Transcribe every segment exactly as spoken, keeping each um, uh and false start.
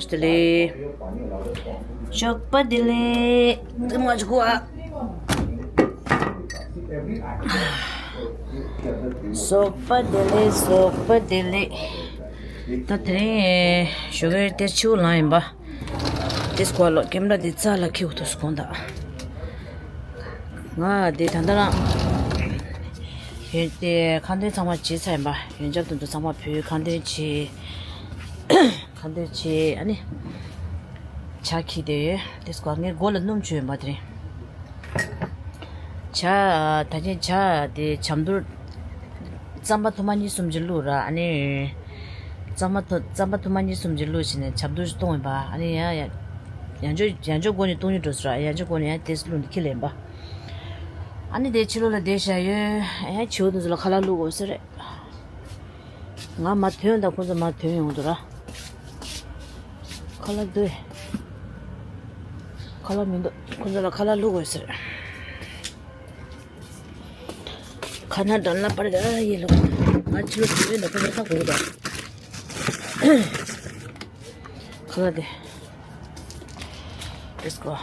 བདེ་ལེགས། ཞོགས་པ་བདེ་ལེགས། དེ་མ་ཅིག་གོ་ཨ། ཞོགས་པ་བདེ་ལེགས། ཞོགས་པ་བདེ་ལེགས། ད་དེ་རིང་ཞོགས་ཀའི་དེ་ཕྱི་པོ་ལངས་ཡིན་པ། དེ་སྐོར་ལ་ཀེམ་ར་དེ་རྩ་ལ་ཁྱེར་དགོས་ཐུག་སོང་ད། ང་དེ་ད་ལྟ་རང་ཡོན་དེ་ཁ་འདོན་ཚང་མ་བྱས་ཚར་ཡིན་པ། ཡོན་ཆབ་དེ་ཚོ་ཚང་མ་བུས་ཁ་འདོན་བྱས། ཁ་འདོན་བྱས་ཨ་ནི་ཇ་འཁྱེར་བསྡད་ཡོད། དེ་སྐོར་ངའི་མགོ་ལ་སྣུམ་བྱུགས་ཡོད་པ་དེ་རིང་། ཇ། ད་ཆེན་ཇ་དེ་ཇ་མདོར་རྩམ་པ་ཐུར་མ་གཉིས་གསུམ་ཅིག་བླུགས་ར། ཨ་ནི་རྩམ་པ་ཐུ་རྩམ་པ་ཐུར་མ་གཉིས་གསུམ་ཅིག་བླུགས་བྱས་ནས་ཇ་མདོར་ཅིག་བཏུང་ཡིན་པ། ཨ་ནི་ཡང་ཡང་ཡང་འཇོག་ཡང་འཇོག་སྒོ་ནས་བཏུང་ཉུལ་འགྲོ་སོང་ར། ཡང་འཇོག་སྒོ་ནས་ཡང་དེ་བླུགས་ནས་འཁྱེར་སླེབས་ཡིན་པ། ཨ་ནི་དེ་ཕྱི་ལོགས་ལ་བསྡད་བཞག་ཡོད། ཡང་བྱིའུ་དེ་ཚོ་ལ་ཁ་ལག་བླུགས་དགོས་ས་རེད། ང་མ་ཐོན་དང་ཁོ་ཚོ་མ་ཐོན་ཡོང་འདུག་ར། ཁ་ལག་འདུག་ཁ་ལག་མི་འདུག་ཁོ་ཚོ་ལ་ཁ་ལག་བླུགས་དགོས་ཟེར། ཁ་ན་དོན་ལ་པར་ག་ཡེ་ལོ། ང་ཕྱི་ལོགས་དེ་འདྲ་ཁོ་ཚོ་ཧ་གོ་གི་འདུག་ཁ་ལག་དེ། Let's go.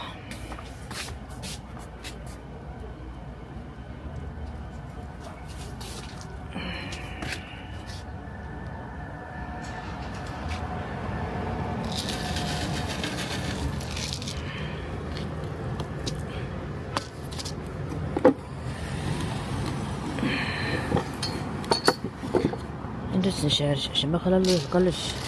ཨེ་འདྲ་ཟེར་ཤར་ཞིམ་པ་ཁ་ལ་ལུ་ཁ་ལུ་ཤི།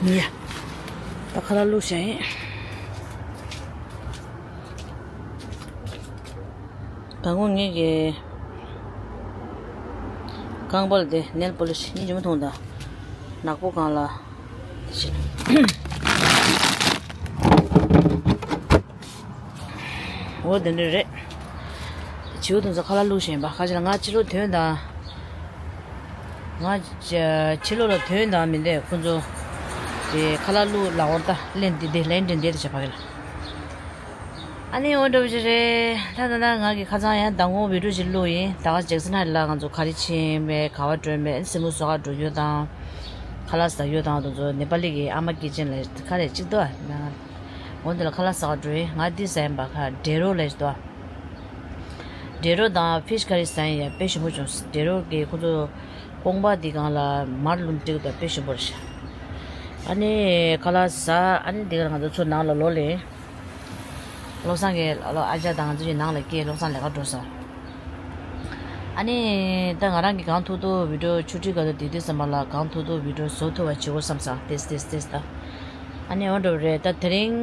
ཡ། ད་ཁ་ལག་བླུགས་བཞག་ཡིན། ད་དགོང་ངེད་ཀྱི་རྐང་པ་ལ་དེ་ནེལ་པོ་ལིཤ་གཉིས་ཀྱི་མ་མཐོང་ད། ནག་པོ་གང་ལ། འོ་དེ་འདྲ་རེད། བྱིའུ་དེ་ཚོ་ཁ་ལག་བླུགས་བཞིན་པ་ཁ་ཅིག་ལ་ང་ཕྱི་ལོགས་ཐོན་དང་། ང་ཕྱི་ལོགས་ལ་ཐོན་དང་མི་འདུག་ཁོ་ཚོ་དེ་ཁ་ལག་བླུགས་ལ་འོར་ད་ལན་འདི་དེ་ལན་འདྲེན་འདྲེན་དུ་བྱ་བ་གི་ལ། ཨ་ནི་འོ་འདྲ་བོ་ཅིག་རེད། ད་ད་ད་ང་གི་ཁ་སང་ཡང་མདང་དགོང་བི་ཌིའོ་ཅིག་བླུགས་ཡིན། ད་ག་ཇེག་སན་ཧའེ་ལ་ང་ཚོ་ག་རེ་ཕྱིན་མེད་ག་བ་འགྲོ་མེད་སེན་མོ་བཟོ་ག་འགྲོ་ཡོད་དང་། ཁ་ལག་ཟ་ཡོད་དང་དེ་ཚོ་ནེ་པ་ལི་གི་ཨ་མ་ཀི་ཅན་ལ་ག་རེ་གཅིག་ཏུ་ཨ། འོ་འདི་ལ་ཁ་ལག་ཟ་ག་འགྲོ་ཡིན། ང་འདི་ཟ་ཡིན་པ་ཁ་འབྲས་རོ་ལས་ཏོ། འབྲས་རོ་དང་ཕིཤ་ཁ་རི་ཟ་ཡིན་ཡ་དཔེ་ཞིམ་པོ་བྱུང་། འབྲས་རོ་གི་ཁོ་ཚོ་རྐང་པ་འདི་སྒང་ལ་མར་བླུགས་བསྲེགས་དང་དཔེ་ཞིམ་པོ་རེད་ཤག་ཨ་ནི་ཁ་ལག་ཟ། ཨ་ནི་འདི་ག་ང་ཚོ་ཚུར་ནང་ལ་ལོག་ལེ། བློ་བཟང་གི་ཨ་ལོ་ཨ་ཅག་དང་ང་ཚོ་ཡི་ནང་ལ་སྐྱེས། བློ་བཟང་ལས་ཀ་འགྲོ་སོང་། ཨ་ནི་ད་ང་རང་གི་གང་ཐུབ་ཐུབ་བི་ཌིའོ་ཆུ་ཁྲིའི་སྒང་དུ་བསྡད་དུས་ཙམ་པ་ལ་གང་ཐུབ་ཐུབ་བི་ཌིའོ་བཟོ་ཐུབ་པ་བྱེད་དགོས་བསམ་སོང་། ཏེས་ཏེས་ཏེས་ད། ཨ་ནི་འོ་འདྲ་བོ་རེད། ད་དེ་རིང་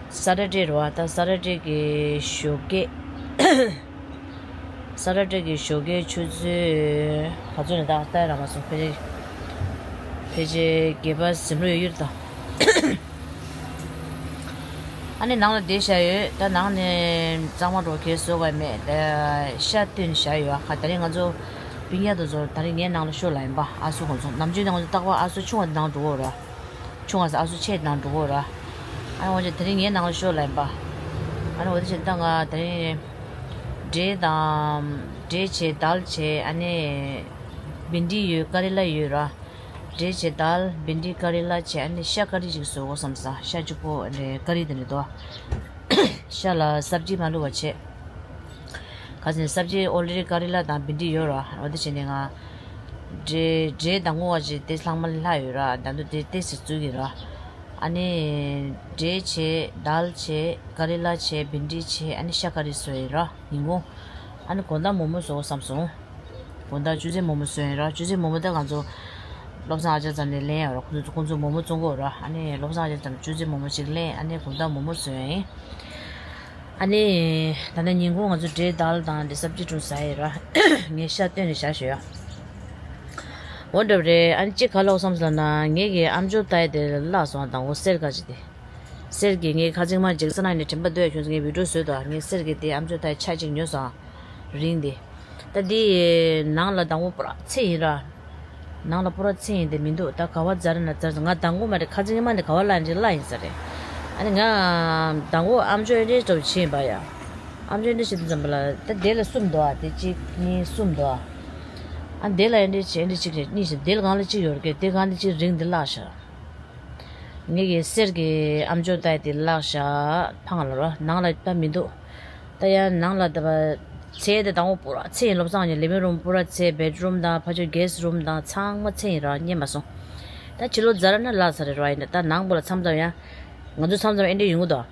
ས་ཊར་ཌེ་རེད་བ། ད་ས་ཊར་ཌེ་གི་ཞོགས་ཀས། ས་ཊར་ཌེ་གི་ཞོགས་ཀས་ཆུ་ཚོད་ག་ཚོད་ནས་ད་ལྟ་ར་མ་སོང་། ཕལ་ཆེར་ཕལ་ཆེར་བརྒྱད་པ་ཟིན་འགྲོ་ཡོད་ཡོད་ད། ཨ་ནི་ནང་ལ་བསྡད་བཞག་ཡོད། ད་ནང་ནས་གཙང་མ་འགྲོ་གས་བཟོ་བ་མེད། ཤ་བཏོན་བཞག་ཡོད། ཁ་ད་རིང་ང་ཚོ་སྤུན་ཀྱག་དེ་ཚོ་ད་རིང་ངའི་ནང་ལ་ཤོག་ལབ་ཡིན་པ། ཨ་སུ་ཁོང་ཚོ་ནམ་རྒྱུན་ནང་ཚོ་རྟག་པར་ཨ་སུ་ཆུང་བ་དེ་ནང་འགྲོ་གི་ཡོད་ར། ཆུང་བ་ཟེར་ཨ་སུ་ཆེ་དེ་ནང་འགྲོ་གི་ཡོད་ར། ཨ་ནི་འོ་ཅེ་ད་རིང་ངའི་ནང་ལ་ཤོག་ལབ་ཡིན་པ། ཨ་ནི་འོ་དེ་བྱས་ད་ང་ད་རིང་འབྲས་དང་། འབྲས་བྱས། དལ་བྱས། ཨ་ནི་བིན་ཌི་ཡོད། ཀ་རི་ལ་ཡོད་ར། འབྲས་བྱས། དལ། བིན་ཌི། ཀ་རི་ལ་བྱས། ཨ་ནི་ཤ་ཀ་རི་ཅིག་བཟོ་དགོས་བསམ་སོང་། ཤ་གཅིག་པོ་ཨ་ནི་ཀ་རི་དེ་འདྲ་འདུག་ཤ་ལ་སབ་ཇི་མ་བླུགས་པ་བྱས། ག་ཟེར་ན་སབ་ཇི་ཨོ་ལེ་ཌི་ཀ་རི་ལ་དང་བིན་ཌི་ཡོད་ར། འོ་དེ་བྱས་ནས་ང་འབྲས་འབྲས་དང་ངོ་བ་ཅིག་དེ་ལྷག་མ་ལྷག་ཡོད་ར། ད་དུང་དེ་ཏེ་སི་བཙུགས་ཀྱི་ར། ཨ་ནི་འབྲས་བྱས། དལ་བྱས། ཀ་རི་ལ་བྱས། བིན་ཌི་བྱས། ཨ་ནི་ཤ་ཀ་རི་བཟོས་ཡིན་ར་ཉིན་གུང་། ཨ་ནི་དགོང་དག་མོག་མོག་བཟོ་དགོས་བསམ་སོང་། དགོང་དག་ཆུ་ཚོད་མོག་མོག་བཟོས་ཡིན་ར། ཆུ་ཚོད་མོག་མོག་ད་ང་ཚོ་བློ་བཟང་ཨ་ཅག་ཚང་ནས་ལེན་ཡོད་ར། ཁོང་ཚོ་ཁོང་ཚོ་མོག་མོག་བཙོང་གི་ཡོད་ར། ཨ་ནི་བློ་བཟང་ཨ་ཅག་ཚང་ནས་ཆུ་ཚོད་མོག་མོག་ཅིག་ལེན། ཨ་ནི་དགོང་དག་མོག་མོག་བཟོས་ཡིན། ཨ་ནི་ད་ལྟ་ཉིན་གུང་ང་ཚོ་འབྲས་དལ་དང་འབྲས་སབ་ཇི་བྱུང་ཟ་ཡི་ར། ངས་ཤ་བཏོན་ནས་བཞག་ཞོག་ཡ། འོ་འདྲ་བ་རེད། ཨ་ནི་གཅིག་ག་ལོག་བསམ་སོང་ལབ་ན་ངེད་ཀྱི་ཨམ་ཅོག་ལྟ་ཡི་དེ་བརླག་སོང་། དང་པོ་གསེར་ཁ་ཅིག་དེ། གསེར་གྱི་ངའི་ཁ་ཚིག་མ་ཇེག་སན་ཧའེ་ནས་དྲན་པ་འདོད་ཁྱོད་ཚོ་ངས་བི་ཌིའོ་བཟོས་དང་། ངས་གསེར་གྱི་དེ་ཨམ་ཅོག་ལྟ་ཡི་ཆ་གཅིག་ཉོས་སོང་། རིང་དེ། ད་འདི་ནང་ལ་དང་པོ་པུ་ར་ཚེ་ཡིན་ར། ནང་ལ་པུ་ར་ཚེ་ཡིན་དེ་མི་འདུག་ད་ག་བ་ཛར་ན་ཛར། ང་དང་པོ་མ་རེད། ཁ་ཚིག་མ་ནི་ག་བ་ལ་འདི་ལ་ཡིན་ས་རེད། ཨ་ནི་ང་དང་པོ་ཨམ་ཅོག་ཨེ་འདྲའི་སྟོབས་ཆེན་པ་ཡ། ཨམ་ཅོག་འདི་ཞིག་འདི་ཙམ་པ་ལ་ད་དེ་ལ་གསུམ་འདུག་ཨ། དེ་གཅིག་གཉིས་གསུམ་འདུག་ཨ། ཨ་དེ་ལ་ཨེ་འདྲ་བྱེད་ཨེ་འདྲ་གཅིག་རེད། གཉིས་ཤིག་དེ་ལ་གང་ལ་གཅིག་ཡོད་རེད། དེ་གང་དེ་གཅིག་རིང་དེ་བརླག་ཤག་ངེད་ཀྱི་གསེར་གྱི་ཨམ་ཅོག་ལྟ་ཡ་དེ་བརླག་ཤག་ཕང་ལ་རོ་ནང་ལ་ད་མི་འདུག་ད་ཡ་ནང་ལ་ད་བ་ཚེ་དེ་དང་པོ་པུ་ར་ཚེ་ཡིན་སློབ་ཚང་ཡིན་ལི་བིང་རུམ་པུ་ར་ཚེ་བེད་རུམ་དང་ཕ་ཆོས་གེ་སི་རུམ་དང་ཚང་མ་ཚེ་ཡིན་ར་རྙེད་མ་སོང་། ད་ཕྱི་ལོགས་ཛ་ར་ན་བརླག་ཚར་རེད་རོ། ཡིན་ད་ནང་པོ་ལ་མཚམས་མཚམས་ཡ་ང་ཚོ་མཚམས་མཚམས་ཨེ་འདྲ་ཡོང་གི་འདུག་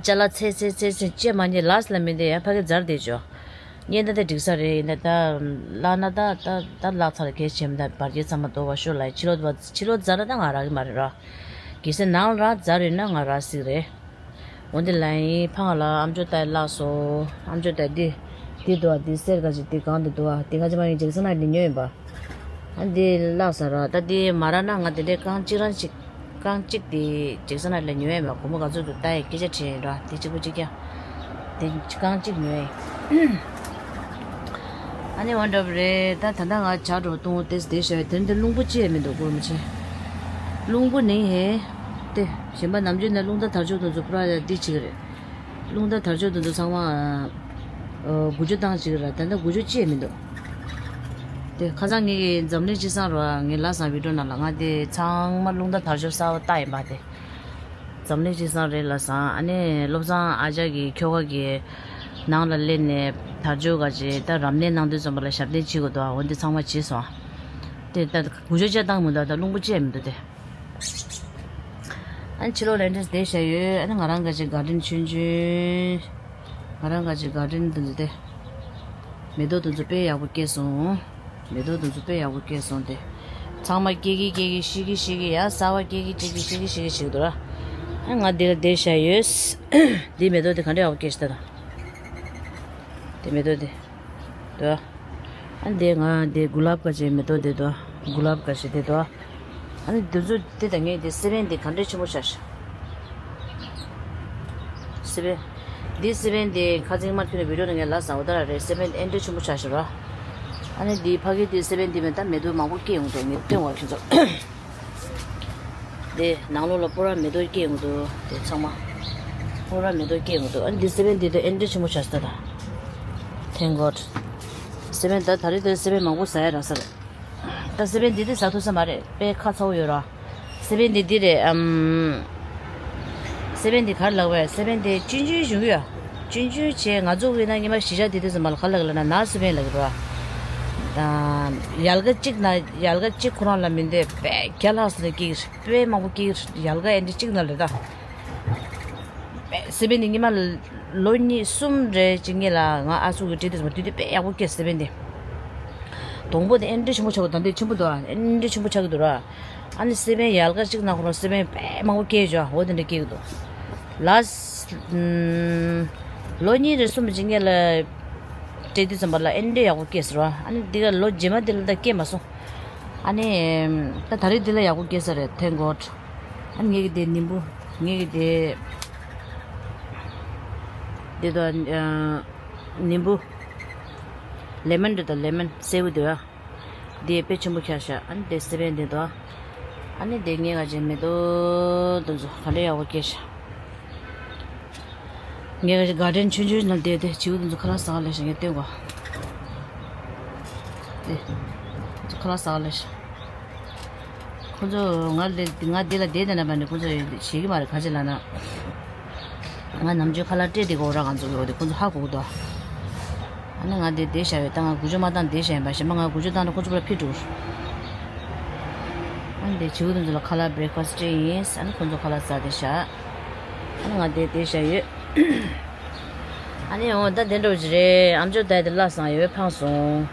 ཅ་ལག་ཚེ་ཚེ་ཚེ་ཚེ་ཅེ་མ་ཉེ་ལགས་ལ་མི་འདི་ཡང་ཕ་གི་ཛར་དེ་ཅོ། ཉེ་ད་ད་འགྲིག་ས་རེད་ཡིན་ད་ད་ལག་ན་ད་ད་ད་ལག་ཚར་གལ་ཆེན་ད་བར་གྱི་ཚང་མ་དོ་བ་ཤོ་ལ་ཕྱི་ལོ་ཕྱི་ལོ་ཛར་ད་ང་རག་གི་མ་རེད་ར། གལ་སྲིད་ནང་ལ་ར་ཛར་ཡོད་ན་ང་རག་སྲིད་རེད། འོན་ཏེ་ལ་ཡིན་ཕ་ང་ལ་ཨམ་ཅོག་ལྟ་ཡི་ལགས་སོ། ཨམ་ཅོག་ལྟ་འདི་འདི་དོ་འདི་གསེར་ག་ཅིག་འདི་གང་འདི་དོ་འདི་ག་ཅི་མ་ཡིན་འཇིགས་ས་ན་འདི་ཉོས་ཡིན་པ། ཨ་འདི་བརླག་ས་ར་ད་འདི་མ་རག་ན་ང་དེ་འདྲའི་རྐང་གཅིག་རང་ཅིག་རྐང་གཅིག་དེ་ཅིག་ས་ན་ལ་ཉོ་ཡ་མེད། སྒོར་མོ་ག་ཚོད་འདུག་ལྟ་ཡ་སྐད་ཆ་དྲིས་ར་དེ་གཅིག་པུ་གཅིག་རྐྱང་། དེ་རྐང་གཅིག་ཉོ་ཡ། ཨ་ནི་འོ་འདྲ་པོ་རེད། ད་ད་ལྟ་ང་ཇ་འགྲོ་གཏོང་དེ་དེ་བྱ་བའི་དེ་འདི་རླུང་བུ་ཅི་ཡ་མི་འདུག་སྒོར་མོ་ཆེ། རླུང་བུ་ནི་ཧེ། དེ་གཞན་པ་ནམ་རྒྱུན་ནས་རླུང་རྟ་དར་ལྕོག་དེ་ཚོ་པུ་ར་ཡ་འདི་བྱེད་ཀྱི་རེད། རླུང་རྟ་དར་ལྕོག་དེ་ཚོ་ཚང་མ་འགུལ་སྐྱོད་བཏང་བྱེད་ཀྱི་རེད། ད་ལྟ་འགུལ་སྐྱོད་ཅི་ཡ་མི་འདུག་དེ་ཁ་སང་ངེད་ཀྱི་འཛམ་གླིང་སྤྱི་བསང་རུ་ངས་ལབ་སོང་བི་ཌིའོ་ནང་ལ། ང་དེ་ཚང་མ་རླུང་རྟ་དར་ལྕོག་གསར་པ་བཏགས་ཡིན་པ་དེ། འཛམ་གླིང་སྤྱི་བསང་རེད་ལབ་སོང་། ཨ་ནི་བློ་བཟང་ཨ་ཅག་གི་ཁྱོ་ག་གི་ནང་ལ་སླེབས་ནས་དར་ལྕོག་ག་ཅེ་ད་རབ་གནས་གནང་དུས་ཙམ་པ་ལ་ཞབས་བརྟན་བྱེད་དགོས་འདུག་འོ་འདི་ཚང་མ་བྱས་སོང་། དེ་ད་འགུལ་སྐྱོད་བྱས་བཏང་མི་འདུག་ད་རླུང་བུ་ཅི་ཡ་མི་འདུག་དེ། ཨ་ནི་ཕྱི་ལོགས་ལ་འདྲེས་བསྡད་བཞག་ཡོད། ཨ་ནི་ང་རང་ག་ཅིག་གར་ཌེན་ཆུང་ཆུང་། ང་རང་ག་ཅིག་གར་ཌེན་འདི་ཚོ་དེ། མེ་ཏོག་འདི་ཚོ་དཔེ་ཡག་པོ་སྐྱེས་སོང་། མེ་ཏོག་འདི་ཚོ་དཔེ་ཡག་པོ་སྐྱེས་སོང་སྟེ། ཚང་མ་སྐྱེ་གི་སྐྱེ་གི་ཤི་གི་ཤི་གི་ཡ་ཟ་བ་སྐྱེ་གི་སྐྱེ་གི་ཤི་གི་ཤི་གི་ཞིག་འདུག་ར། ཨ་ང་འདི་ལ་བསྡད་བཞག་ཡོད། འདི་མེ་ཏོག་འདི་ག་འདྲ་ཡག་པོ་སྐྱེས་ཤག་ད། འདི་མེ་ཏོག་འདི། འདུག་ཨ་འདི་ང་འདི་གུ་ལབ་ཀ་ཅེ་མེ་ཏོག་འདི་འདུག་གུ་ལབ་ཀ་ཅེ་འདི་འདུག་ཨ་ནི་འདི་ཚོ་འདི་དང་ངས་འདི་སེ་བན་འདི་ག་འདྲའི་ཆེན་པོ་ཆགས་ཤག་སེ་བན། འདི་སེ་བན་འདི་ཁ་སང་མར་ཁྱོད་ནས་བི་ཌིའོ་ནང་ངས་ལབ་སོང་། འོ་ད་ར་རེད། སེ་བན་འདི་ཨེ་འདྲའི་ཆེན་པོ་ཆགས་ཤག་ར། ཨ་ནི་འདི་ཕ་གི་འདི་སེ་བན་འདི་མེད་ད་མེ་ཏོག་མང་པོ་སྐྱེས་ཡོང་འདུག་ངས་སྟོན་བ་ཁྱོད་ཚོ། དེ་ནང་ལོགས་ལ་སྤོ་ར་མེ་ཏོག་སྐྱེས་ཡོང་འདུག་དེ་ཚང་མ་སྤོ་ར་མེ་ཏོག་སྐྱེས་ཡོང་འདུག་ཨ་ནི་འདི་སེ་བན་འདི་དེ་ཨེ་འདྲའི་ཆེན་པོ་ཆགས་ཤག་ད། Thank God། སེ་བན་ད་ད་རེས་དེ་སེ་བན་མང་པོ་ཟ་ཡ་རག་ས་རེད། ད་སེ་བན་འདི་དེ་ཟ་ཐུབ་ས་མ་རེད། དཔེ་ཁ་ཚ་བོ་ཡོད་ར། སེ་བན་འདི་འདི་རེད་ཨམ། སེ་བན་འདི་ག་རེ་ལབ་པས། སེ་བན་འདི་ཆུང་ཆུང་བྱུང་གི་ཡོད། ཆུང་ཆུང་བྱས་ང་ཚོ་བས་ན་ཉི་མ་གཞིས་ཆགས་དེ་དུས་ཙམ་པ་ལ་ག་ལབ་གི་ལབ་ན་ནར་སེ་བན་ལབ་གི་རེད་བ། ད་ཡལ་ག་གཅིག་ན་ཡལ་ག་གཅིག་ཁོ་རང་ལ་མི་འདོད་དཔེ་རྒྱ་ལྷག་ས་ནས་སྐྱེ་གི་རེད། དཔེ་མང་པོ་སྐྱེ་གི་རེད། ཡལ་ག་ཨེ་འདྲ་གཅིག་ན་རེད་ད། དཔེ་སེ་བན་འདི་ཉི་མ་ལོ་གཉིས་གསུམ་རེ་གཅིག་སྔོན་ལ་ང་ཨ་ཚོགས་ཀྱི་བྲིས་དུས་ཙམ་པ་དུས་དུས་དཔེ་ཡག་པོ་སྐྱེས་སེ་བན་འདི། སྡོང་པོ་དེ་ཨེ་འདྲ་ཆེན་པོ་ཆགས་གི་འདུག་ད་འདི་ཆེན་པོ་འདུག་ཨ། ཨེ་འདྲ་ཆེན་པོ་ཆགས་གི་འདུག་ར། ཨ་ནི་སེ་བན་ཡལ་ག་གཅིག་ན་ཁོ་རང་སེ་བན་དཔེ་མང་པོ་སྐྱེས་བྱུང་། འོ་དེ་འདྲ་སྐྱེས་ཀྱི་འདུག་ལ་ལོ་གཉིས་རེ་གསུམ་ཅིག་སྔོན་ལ་སྤྲད་དུས་ཙམ་པ་ལ་ཨེ་འདྲ་ཡག་པོ་སྐྱེས་ཟེར་བ། ཨ་ནི་འདི་ག་ལོ་རྗེས་མ་འདི་ལ་ད་སྐྱེས་མ་སོང་། ཨ་ནི་ད་ད་རེས་འདི་ལ་ཡག་པོ་སྐྱེས་ས་རེད། Thank God། ཨ་ནི་ངེད་ཀྱི་དེ་ནིམ་བུ། ངེད་ཀྱི་དེ་འདི་དང་ནིམ་བུ། ལེ་མོན་འདི་དང་ལེ་མོན་སེར་པོ་འདི་ཨ། འདི་དཔེ་ཆེན་པོ་ཁྱག་ཤག་ཨ་ནི་དེ་སེ་བན་འདི་དང་། ཨ་ནི་དེ་ངས་ག་ཅེ་མེ་ཏོག་དེ་ཚོ་ག་འདྲ་ཡག་པོ་སྐྱེས་ཤག་ངས་ག་ཅེ་གར་ཌེན་ཆུང་ཆུང་ནང་བསྡད་དེ་བྱིའུ་དེ་ཚོ་ཁ་ལག་ཟ་ག་སླེབས་ཤག་ངས་སྟོན་གོ། དེ་ཁ་ལག་ཟ་ག་སླེབས་ཤག་ཁོ་ཚོ་ང་ལ་ང་འདི་ལ་བསྡད་བསྡད་ན་བ་ནི་ཁོ་ཚོ་བྱེད་ཀྱི་མ་རེད། ག་ཅི་ལབ་ན། ང་ནམ་རྒྱུན་ཁ་ལག་སྤྲད་དེ་གོ་ར། ང་ཚོ་གི་འོ་དེ་ཁོ་ཚོ་ཧ་གོ་གི་འདུག་ཨ་ནི་ང་འདི་བསྡད་བཞག་ཡོད། ད་ང་འགུལ་སྐྱོད་མ་བཏང་བསྡད་བཞག་ཡིན་པ། གཞན་པ་ང་འགུལ་སྐྱོད་བཏང་ན་ཁོ་ཚོ་པུ་ར་ཕྱིར་འགྲོ་གི་རེད། ཨ་ནི་དེ་བྱིའུ་དེ་ཚོ་ལ་ཁ་ལག་བྷི་རེག་ཕ་སི་སྤྲད་ཡིན། ཨ་ནི་ཁོ་ཚོ་ཁ་ལག་ཟ་བསྡད་བཞག་ཨ་ནི་ང་འདི་བསྡད་བཞག་ཡོད། ཨ་ནི་འོ་ད་དེ་འདྲ་བོ་ཅིག་རེད། ཨམ་ཅོག་ལྟ་ཡ་དེ་བརླག་སོང་ཡོད། ཕངས་སོང་།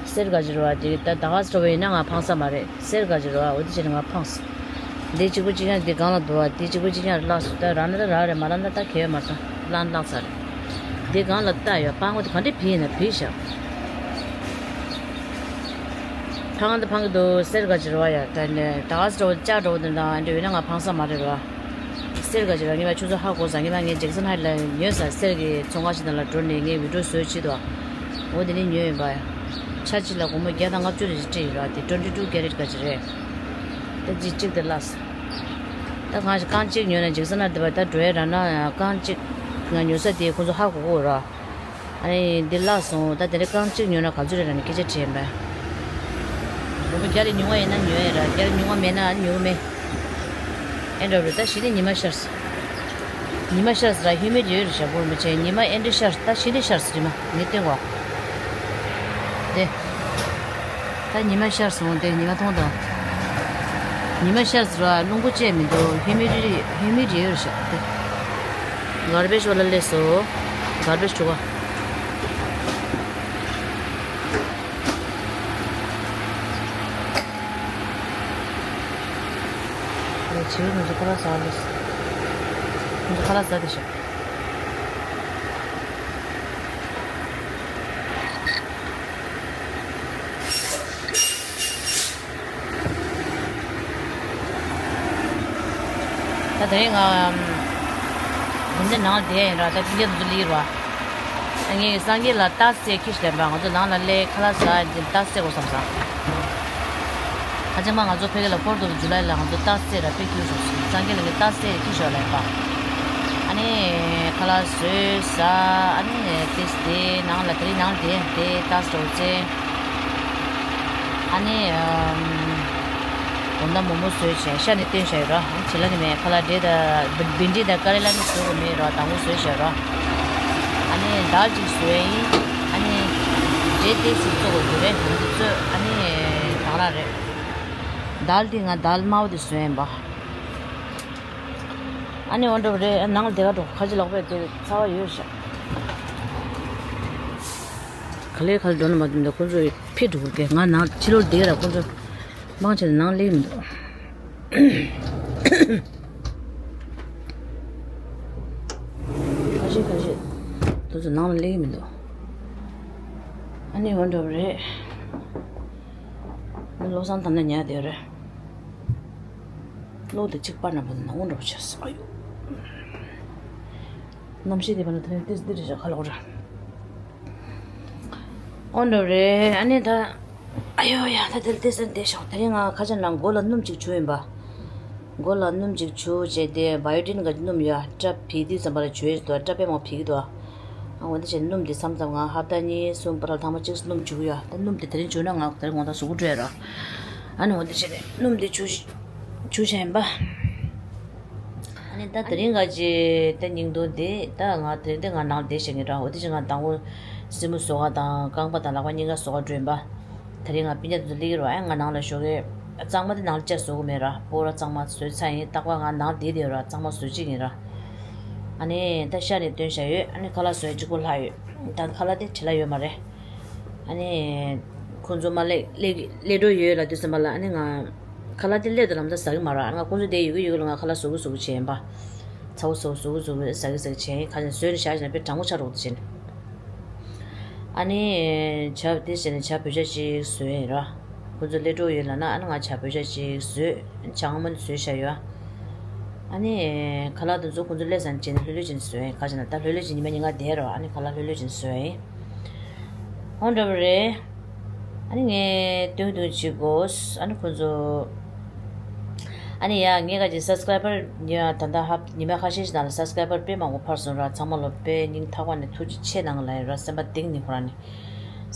གསེར་ག་ཅི་རེད་བ། དེ་ད་ད་ག་སི་འགྲོ་བ་ཡིན་ན་ང་ཕངས་ས་མ་རེད། གསེར་ག་ཅི་རེད་བ། འོ་དེ་བྱས་ནས་ང་ཕངས་སོང་། འདི་གཅིག་པོ་གཅིག་རྐྱང་འདི་སྒང་ལ་འདུག་བ། འདི་གཅིག་པོ་གཅིག་རྐྱང་བརླག་སོང་། ད་རག་ན་ད་རག་རེད། མ་རག་ན་ད་གལ་ཡོད་མ་རེད། ད་བརླག་ན་བརླག་ཚར་རེད། འདི་སྒང་ལ་ལྟ་ཡོད། སྤང་བོ་དེ་ག་འདྲས་བིས་ཡིན་ན་བིས་ཤག་ཕངས་ད་ཕངས་ཀྱི་འདུག་གསེར་ག་ཅི་རེད་བ་ཡ། ད་ནས་ད་ག་སི་འགྲོ་བ་ལྕགས་འགྲོ་བ་དེ་འདྲ་འདྲ་ཡོད་ན་ང་ཕངས་ས་མ་རེད་ར། གསེར་ག་ཅི་ར། ངས་མ་ཁྱོད་ཚོ་ཧ་གོ་ས། ངས་མ་ངས་ཇེག་སན་ཧའིཊ་ལ་ཉོས་ས། གསེར་གྱི་ཚོང་ཁང་ཞིག་ནང་ལ་འགྲོ་ནས་ངས་བི་ཌིའོ་བཟོས་བྱས་འདུག་འོ་དེ་ནས་ཉོས་ཡིན་པ། ཆ་གཅིག་ལ་སྒོར་མོ་བརྒྱ་དང་ལྔ་བཅུ་རེ་ཞིག་སྤྲད་ཡོད་ར། དེ་ཊུ་ཝེན་ཊི་ཊུ་ཀེ་རེཊ་ག་ཅི་རེད། ད་ཅི་གཅིག་དེ་བརླགས་སོང་། ད་གང་ཞིག་རྐང་གཅིག་ཉོས་ན་ཇེག་སན་ཧའིཊ་དེ་བ་ད་འགྲོ་ཡ་ར་ན་རྐང་གཅིག་ང་ཉོ་ས་དེ་ཁོང་ཚོ་ཧ་གོ་གོ་ར། ཨ་ནི་འདི་བརླག་སོང་། ད་དེ་རིང་རྐང་གཅིག་ཉོས་ན་ག་ཚོད་རེད་ལབ་ནས་སྐད་ཆ་དྲིས་པས། རོ་པོ་རྒྱ་ལས་ཉུང་བ་ཡིན་ན་ཉོ་ཡ་ར། རྒྱ་ལས་ཉུང་བ་མེད་ན་ཨ་ནི་ཉོ་གི་མེད། ཨེ་འདྲ་རེད། ད་གཞི་ནས་ཉི་མ་ཤར་སོང་། ཉི་མ་ཤར་སོང་ར། ཧུ་མི་ཌི་ཡོད་རེད་ཤག་བོར་མི་བྱེད། ཉི་མ་ཨེ་འདྲ་ཤར་སོང་། ད་གཞི་ནས་ཤར་སོང་། རི་མ་ངས་སྟོན་གོ། དེ། ད་ཉི་མ་ཤར་སོང་། དེ་ཉི་མ་མཐོང་དང་། ཉི་མ་ཤར་སོང་ར། རླུང་བུ་བཅད་མི་འདུག་ཧུ་མི་ཌི་ཧུ་མི་ཌི་ཡོད་རེད་ཤག་དེ། གར་བེཇ་བ་ལ་སླེབས་སོང་། གར་བེཇ་བྱུག་ག། ཨེ་བྱིའུ་ང་ཚོ་ཁ་ལག་ཟ་བ་ལས། ང་ཚོ་ཁ་ལག་ཟ་བསྡད་ཤག་ད་དེ་རིང་ང་། འདི་ནང་ལ་བསྡད་ཡིན་ར། ད་ཕྱི་རྒྱལ་དུ་ལི་ར། ངས་སངས་རྒྱས་ལ་རྟགས་གསལ་ཁྱི་ཞིག་ལེན་པ། ང་ཚོ་ནང་ལ་སླེབས་ཁ་ལག་ཟ་ཡིན་རྟགས་གསལ་དགོས་བསམ་སོང་། ཁ་ཅིག་མ་ང་ཚོ་ཕ་གི་ལ་ཕོར་དུ་ཇུ་ལའི་ལ་ང་ཚོ་རྟགས་གསལ་ར་དཔེ་ཁྱི་སོང་སོང་། སངས་རྒྱས་ལ་ངས་རྟགས་གསལ་ཁྱི་ཞོག་ལེན་པ། ཨ་ནི་ཁ་ལག་བཟོས་ཟ། ཨ་ནི་དེ་དེ་ནང་ལ་དེ་རིང་ནང་ལ་བསྡད་དེ་རྟགས་གསལ་བྱས། ཨ་ནི། ཨམ། དགོང་དག་མོག་མོག་བཟོས་བྱས་ཤ་ནི་བཏོན་བཞག་ཡོད་ར། ཨ་ནི་བྱེད་ལ་ནི་མེད། ཁ་ལག་འབྲས་དང་བི་འབྲས་དང་ཀ་རེ་ལ་ནི་བཟོ་དགོས་མེད་ར། དང་པོ་བཟོས་བཞག་ར། ཨ་ནི་དལ་ཅིག་བཟོས་ཡིན། ཨ་ནི་འབྲས་དེ་ཞིག་བཙོ་དགོས་རྒྱུ་རེད། འདི་ཚོ་ཨ་ནི་དང་ལ་རེད། དལ་དེ་ང་དལ་དམར་པོ་དེ་བཟོས་ཡིན་པ། ཨ་ནི་འོ་འདྲ་བ་རེད། ནང་ལ་དེ་ག་འགྲོ། ཁ་ཅིག་ལོག་པས་དེ་ཚ་བ་ཡོད་ཤག་ག་ལེ་ག་ལེ་འགྲོ་ན་མ་འདུག་ཁོང་ཚོ་ཕེབས་འགྲོ་གི། ང་ནང་ཕྱི་ལོགས་བསྡད་ར། ཁོང་ཚོ་མང་ཆེ་ནང་སླེབས་མི་འདུག་ཁ་ཤས་ཁ་ཤས་དེ་ཚོ་ནང་ལ་སླེབས་མི་འདུག་ཨ་ནི་འོ་འདྲ་བ་རེད། བློ་བཟང་དམ་ན་ཉལ་བསྡད་རེད། གློག་དེ་གཅིག་པར་ན་བུ་ནང་འོ་འདྲ་བ་བྱས་སོང་། ཨ་ཡོ། གནམ་གཤིས་དེ་བ་ན་དེ་རིང་ཏིས་འདི་རེད་ཤག་ཁ་ལོག་ར། འོ་འདྲ་རེད། ཨ་ནི་ད། ཨ་ཡོ་ཡ། ད་དེ་ལ་ཏིས་འདི་ཤོག་དེ་རིང་ང་ཁ་ཆེ་ནང་མགོ་ལ་སྣུམ་གཅིག་བྱུགས་ཡིན་པ། མགོ་ལ་སྣུམ་གཅིག་བྱུགས་བྱས་ཏེ་བ་ཡོ་ཏིན་ག་སྣུམ་ཡོད། སྐྲ་བིས་དུས་ཙམ་པ་ལ་བྱུགས་ཡོད་དོ། སྐྲ་དཔེ་མང་བིས་ཀྱི་འདུག་ཨ་འོ་འདི་བྱས་སྣུམ་འདི་མཚམས་མཚམས་ང་ཧབ་ཏ་གཉིས་གསུམ་པ་ལ་ཐེངས་མ་གཅིག་སྣུམ་བྱུག་ཡོད། ད་སྣུམ་འདི་དེ་རིང་བྱུག་ན་ང་དེ་རིང་དགོང་དག་གཟུགས་པོ་བཀྲུས་ར། ཨ་ནི་འོ་འདི་བྱས་ནས་སྣུམ་འདི་བྱུག་བྱུག་བྱས་ཡིན་པ། ཨ་ནི་ད་དེ་རིང་ག་ཅི་ད་སྙིང་དོན་འདི་ད་ང་དེ་རིང་འདི་ང་ནང་བསྡད་བྱེད་ཀྱི་ར། འོ་འདི་བྱས་ང་དང་པོ་སེན་མོ་བཟོ་ག་དང་རྐང་པ་དང་ལག་པ་གཉིས་ཀ་བཟོ་ག་འགྲོ་ཡིན་པ། དེ་རིང་ང་སྤུན་ཀྱག་དེ་ཚོ་སླེབས་ཀྱི་རེད་པ། ཨ་ང་ནང་ལ་ཞོགས་ཀས་གཙང་མ་དེ་ནང་ལ་བཅའ་བཟོ་གི་མེད་ར། སྤོ་ར་གཙང་མ་བཟོས་ཚར་ཡིན། རྟག་པར་ང་ནང་བསྡད་བསྡད་ཡོད་ར། གཙང་མ་བཟོ་བྱེད་ཀྱི་ཡིན་ར། ཨ་ནི་ད་ཤ་ནི་བཏོན་བཞག་ཡོད། ཨ་ནི་ཁ་ལག་བཟོས་གཅིག་པོ་ལྷག་ཡོད། ད་ཁ་ལག་དེ་བྲེལ་བ་ཡོད་མ་རེད། ཨ་ནི་ཁོང་ཚོ་མ་སླེབས་སླེབས་སླེབས་འགྲོ་ཡོད་ལབ་དུས་ཙམ་པ་ལ། ཨ་ནི་ང་ཁ་ལག་དེ་སླེབས་དུས་ལམ་སང་ཟ་གི་མ་ར། ཨ་ནི་ང་ཁོང་ཚོ་དེ་ཡོད་གི་ཡོད་གི་ལ་ང་ཁ་ལག་བཟོ་གི་བཟོ་གི་བྱས་ཡིན་པ། ཚ་བོ་བཟོ་བཟོ་གི་བཟོ་གི་ཟ་གི་ཟ་གི་བྱས་ཡིན། ཁ་ཅིག་བཟོས་ནས་བཞག་བྱས་ན་དཔེ་གྲང་མོ་ཆགས་འགྲོ་གི་འདུག་བྱས་ནས། ཨ་ནི། ཇ་དེ་བྱས་ནས་ཇ་བོད་ཇ་གཅིག་བཟོས་ཡིན་ར། ཁོང་ཚོ་སླེབས་འགྲོ་ཡོད་ལབ་ན། ཨ་ནི་ང་ཇ་བོད་ཇ་གཅིག་བཟོས། ཇ་སྔོན་མ་ནས་བཟོས་བཞག་ཡོད། ཨ་ནི། ཁ་ལག་དེ་ཚོ་ཁོང་ཚོ་སླེབས་ཚར་རྗེས་ནས་ལྷོད་ལྷོད་བྱས་ནས་བཟོས་ཡིན། ཁ་ཅིག་ན་ད་ལྷོད་ལྷོད་བྱས་ཉི་མ་ཉིན་གང་བསྡད་ར། ཨ་ནི་ཁ་ལག་ལྷོད་ལྷོད་བྱས་ནས་བཟོས་ཡིན། འོ་འདྲ་བ་རེད། ཨ་ནི་ངས་སྟོན་སྟོན་བྱེད་དགོས། ཨ་ནི་ཁོང་ཚོ། ཨ་ནི་ཡ་ངས་ག་ཅིག་སབ་སི་ཀ་རའི་བར་ཉི་མ་ད་ལྟ་ཧབ་ཉི་མ་ཁ་ཤས་ཤིག་ནང་ལ་སབ་སི་ཀ་རའི་བར་དཔེ་མང་པོ་འཕར་སོང་ར། ཚང་མ་ལ་དཔེ་སྙིང་ཐག་པ་ནས་ཐུགས་རྗེ་ཆེ་གནང་ལབ་ཡིན་ར། སེམས་པ་གཏིང་ནས་ཁོ་རང་ནས།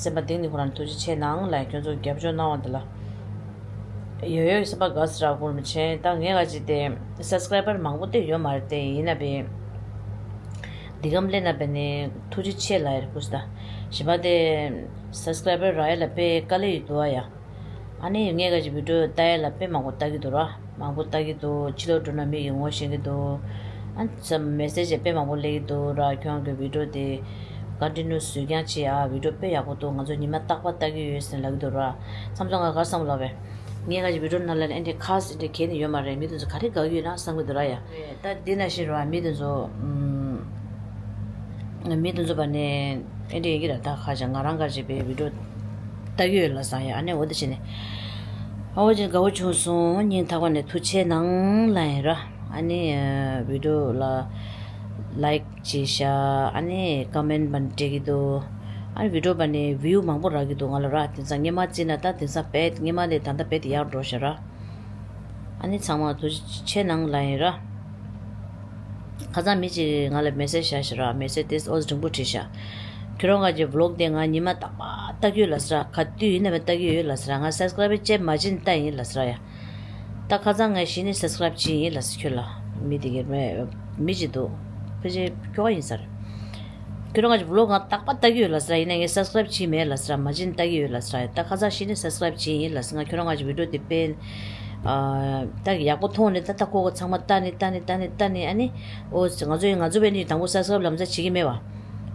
སེམས་པ་གཏིང་ནས་ཁོ་རང་ཐུགས་རྗེ་ཆེ་གནང་ལབ། ཁྱོད་ཚོ་རྒྱབ་སྐྱོར་གནང་བ་འདི་ལ་ཡོད་ཡོད་སེམས་པ་དགའ་ཚོར་ར། སྐུ་མཁྱེན། ད་ངས་ག་ཅིག་དེ་སབ་སི་ཀ་རའི་བར་མང་པོ་དེ་ཡོད་མ་རེད་དེ། ཡིན་ན་བས་འདི་གམ་སླེབས་ན་བས་ནས་ཐུགས་རྗེ་ཆེ་ལབ་ཡ་རེད། སྐུ་ཞེ་ད་གཞན་པ་དེ་སབ་སི་ཀ་རའི་བར་རག་ཡ་ལ་དཔེ་དཀའ་ལས་ཡོད་འདུག་ཨ་ཡ། ཨ་ནི་ངས་ག་ཅིག་བི་ཌིའོ་ལྟ་ཡ་ལ་དཔེ་མང་པོ་ལྟ་གི་འདུག་ར། མང་པོ་ལྟ་གི་འདུག་ཕྱི་ལོགས་འགྲོ་ན་མི་ཡི་ངོ་ཤེས་ཀྱི་འདུག་ཨ་ཙམ་མེ་སེ་ཇི་དཔེ་མང་པོ་སླེབས་ཀྱི་འདུག་ར། ཁྱོད་ཀྱི་བི་ཌིའོ་དེ་ཀོན་ཊི་ནིའུ་བཟོས་རྐྱང་བྱེད་ཨ། བི་ཌིའོ་དཔེ་ཡག་པོ་འདུག་ང་ཚོ་ཉི་མ་རྟག་པར་ལྟ་གི་ཡོད་ཟེར་ལབ་ཀྱི་འདུག་ར། མཚམས་མཚམས་ང་ག་རེ་བསམ་ལབ་པས། ངས་ག་ཅིག་བི་ཌིའོ་ནང་ལ་ཨེ་འདྲས་ཁ་ཟེར་འདྲས་གས་ནི་ཡོད་མ་རེད། མི་དེ་ཚོ་ག་རེ་དགའ་གི་ཡོད་ན་བསམ་གྱི་འདུག་ར་ཡ། ད་འདི་ནང་བཞིན་ར་མི་དེ་ཚོ་ཨམ། མི་དེ་ཚོ་བ་ནས་ཨེ་འདྲས་ཡིན་གྱི་ར། ད་ཁ་ཅིག་ང་རང་ག་ཅིག་པའི་བི་ཌིའོ་ལྟ་གི་ཡོད་ལ་བསམ་ཡ། ཨ་ནི་འོ་དེ་བྱས་ནས་ཨ་འོ་ཅིག་དགའ་བོ་བྱུང་སོང་། སྙིང་ཐག་པ་ནས་ཐུགས་རྗེ་ཆེ་གནང་ལབ་ཡིན་ར། ཨ་ནི་བི་ཌིའོ་ལ་ལའིཀ་བྱས་ཤག་ཨ་ནི་ཀོ་མེན་ཊི་བ་ནས་སྤྲད་ཀྱི་འདུག་ཨ་ནི་བི་ཌིའོ་བ་ནས་བིའུ་མང་པོ་རག་གི་འདུག་ང་ལ་ར། དེང་སང་སྔོན་མ་བརྩིས་ན་ད་དེང་སང་རྦད་སྔོན་མ་ལས་ད་ལྟ་རྦད་དེ་ཡག་འགྲོ་ཤག་ར། ཨ་ནི་ཚང་མ་ཐུགས་རྗེ་ཆེ་གནང་ལབ་ཡིན་ར། ཁ་སང་མི་གཅིག་གིས་ང་ལ་མེ་སེ་ཇི་བཞག་ཤག་ར། མེ་སེ་ཇི་དེ་ཨོ་ཙི་འགྲེང་བུ་བྲིས་ཤག་ཁྱོད་རང་ག་གི་བི་ལོག་དེ་ང་ཉི་མ་རྟག་པར་ལྟ་གི་ཡོད་ལབ་ཟེར་ར། ག་དུས་ཡིན་ན་བས་ལྟ་གི་ཡོད་ལབ་ཟེར་ར། ང་སབ་སི་ཀ་རབ་བྱས་མ་བྱས་ནས་ལྟ་ཡིན་ལབ་ཟེར་ར་ཡ། ད་ཁ་སང་ངས་གཞི་ནས་སབ་སི་ཀ་རབ་བྱས་ཡིན་ལབ་ཟེར་ཁྱོད་ལ། མི་དེ་གིས་མི་གཅིག་འདུག་ཕལ་ཆེར་ཁྱོ་ག་ཡིན་ས་རེད། ཁྱོད་རང་ག་གི་བི་ལོག་ང་རྟག་པར་ལྟ་གི་ཡོད་ལབ་ཟེར་ར། ཡིན་ན་ངས་སབ་སི་ཀ་རབ་བྱས་མེད་ལབ་ཟེར་ར། མ་བྱས་ནས་ལྟ་གི་ཡོད་ལབ་ཟེར་ར། ད་ཁ་སང་གཞི་ནས་སབ་སི་ཀ་རབ་བྱས་ཡིན་ལབ་ཟེར། ང་ཁྱོད་རང་ག་གི་བི་ཌི་ཡོ་དེ་དཔེ་ཨ། ད་ཡག་པོ་མཐོང་ནས་ད་ལྟ་ཁོ་ཁོ་ཚང་མ་ལྟ་ནས་ལྟ་ནས་ལྟ་ནས་ལྟ་ནས། ཨ་ནི་ཨོ་ང་ཚོ་ཡིན་ང་ཚོ་བས་ནི་དང་པོ་སབ་སི་ཀ་རབ་ལམ་སང་བྱེད་ཀྱི་མེད་པ།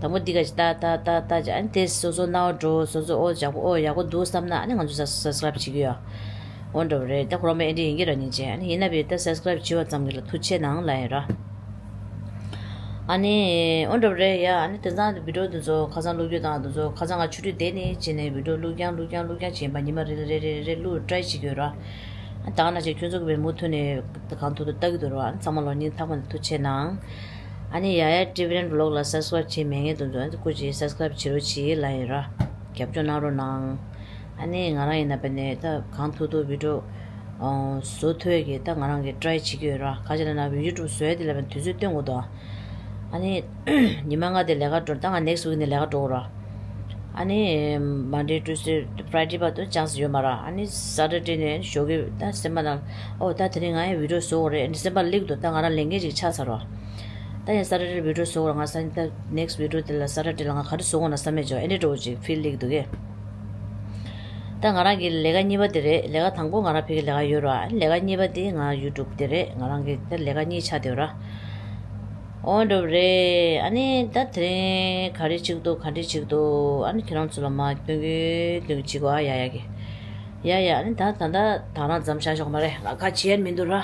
དང་པོ་འདི་ག་ཅིག་ལྟ་ལྟ་ལྟ་ལྟ་བྱས། ཨ་ནི་དེ་སོ་སོ་སྣང་བ་འགྲོ། སོ་སོ་ཨོ་ཡག་པོ་ཨོ་ཡག་པོ་འདུག་བསམ་ན་ཨ་ནི་ང་ཚོ་སབ་སི་ཀ་རབ་བྱེད་ཀྱི་ཡོད། འོ་འདྲ་བ་རེད། ད་ཁོ་རང་མ་ཨེ་འདྲ་ཡིན་གྱི་ར་ཉིན་བྱས། ཨ་ནི་ཡིན་ན་བས་ད་སབ་སི་ཀ་རབ་བྱས་པ་ཙམ་གྱིས་ལ་ཐུགས་རྗེ་ཆེ་གནང་ལབ་ཡིན་ར། ཨ་ནི་འོ་འདྲ་བ་རེད་ཡ། ཨ་ནི་དེང་སང་བི་ཌི་ཡོ་འདི་ཚོ་ཁ་སང་བླུགས་རྒྱུ་དང་འདི་ཚོ་ཁ་སང་ང་ཆུ་ཚོད་བསྡད་ནས་བྱས་ནས་བི་ཌི་ཡོ་བླུགས་རྐྱང་བླུགས་རྐྱང་བླུགས་རྐྱང་བྱས་པ། ཉི་མ་རེ་རེ་རེ་རེ་རེ་བླུགས་ཊ་རའི་བྱེད་ཀྱི་ཡོད་ར། ཨ་ད་ག་ནང་བཞིན་ཁྱོད་ཚོ་གིས་བས་མུ་མཐུད་ནས་གང་ཐུབ་ཐུབ་ལྟ་གི་འདུག་ར། ཨ་ཚང་མ་ལོ་སྙིང་ཐག་པ་ནས་ཐུགས་རྗེ་གནང་། ཨ་ནི་ཡ་ཡ་ཊི་ཝི་ཨེན་བི་ལོག་ལ་སབ་སི་ཀ་རབ་བྱས་མེད་མཁན་དེ་ཚོ་ཨ་ནི་སྐུ་མཁྱེན་སབ་སི་ཀ་རབ་བྱེད་རོགས་བྱེད་ལབ་ཡིན་ར། རྒྱབ་སྐྱོར་གནང་རོགས་གནང་། ཨ་ནི་ང་རང་ཡིན་ན་བས་ནས་ད་གང་ཐུབ་ཐུབ་བི་ཌི་ཡོ་ཨ་བཟོ་ཐུབ་ཡས་ཀྱི་ད་ང་རང་གིས་ཊ་རའི་བྱེད་ཀྱི་ཡོད་ར། ག་ཅི་ལབ་ན་ཡུ་ཊུབ་བཟོ་ཡས་དེ་ལ་བས་དུས་ཚོད་བཏོན་དགོས་འདུག་ཨ་ནི་ཉི་མ་ལྔ་དེ་ལས་ཀ་འགྲོ། ད་ང་ནེག་སི་ཝིག་ནས་ལས་ཀ་འགྲོ་དགོས་ར། ཨ་ནི་མན་ཌེ་ཊུ་སི་ཌེ་ཕ་རའི་ཌེ་བར་དུ་ཆན་སི་ཡོད་མ་ར། ཨ་ནི་སེ་ཊར་ཌེ་ནས་ཞོགས་ཀྱི་ད་སེམས་པ་ནང་ཨོ་ད་དེ་རིང་ང་ཡང་བི་ཌི་ཡོ་བཟོ་དགོས་རེད། ཨ་ནི་སེམས་པ་སླེབས་འདུག་ད་ང་རང་ལས་འགན་ཅིག་ཆགས་ཚར་ར། ད་ཡང་སེ་ཊར་ཌེ་བི་ཌི་ཡོ་བཟོ་དགོས་ར། ང་ས་ད་ནེག་སི་ཝིག་བི་ཌི་ཡོ་དེ་ལ་སེ་ཊར་ཌེ་ལ་ང་ག་རེ་བཟོ་དགོས་ན་བསམ་མེད་ཅོ་ཨེ་འདྲ་འདྲ་བོ་ཅིག་ཕིལ་སླེབས་འདུག་གས། ད་ང་རང་གི་ལས་ཀ་གཉིས་པ་དེ་རེད། ལས་ཀ་དང་པོ་ང་རང་ཕ་གི་ལས་ཀ་ཡོད་ར། ལས་ཀ་གཉིས་པ་དེ་ང་ཡུ་ཊུབ་དེ་རེད། ང་རང་གི་ད་ལས་ཀ་གཉིས་ཆགས་བསྡད་ཡོད་ར། འོ་འདྲ་བོ་རེད། ཨ་ནི་ད་དེ་རིང་ག་རེ་བྱེད་ཀྱི་འདུག་ག་འདྲ་བྱེད་ཀྱི་འདུག་ཨ་ནི་ཁྱེད་རང་ཚོ་ལ་མར་སྟོན་གྱི་སྟོན་གྱི་བྱེད་དགོས་ཨ། ཡ་ཡ་གི་ཡ་ཡ། ཨ་ནི་ད་ད་ད་ད་རང་མཚམས་བཞག་ཆོག་མ་རེད། ང་ག་བྱེད་ཡ་མི་འདུག་ར།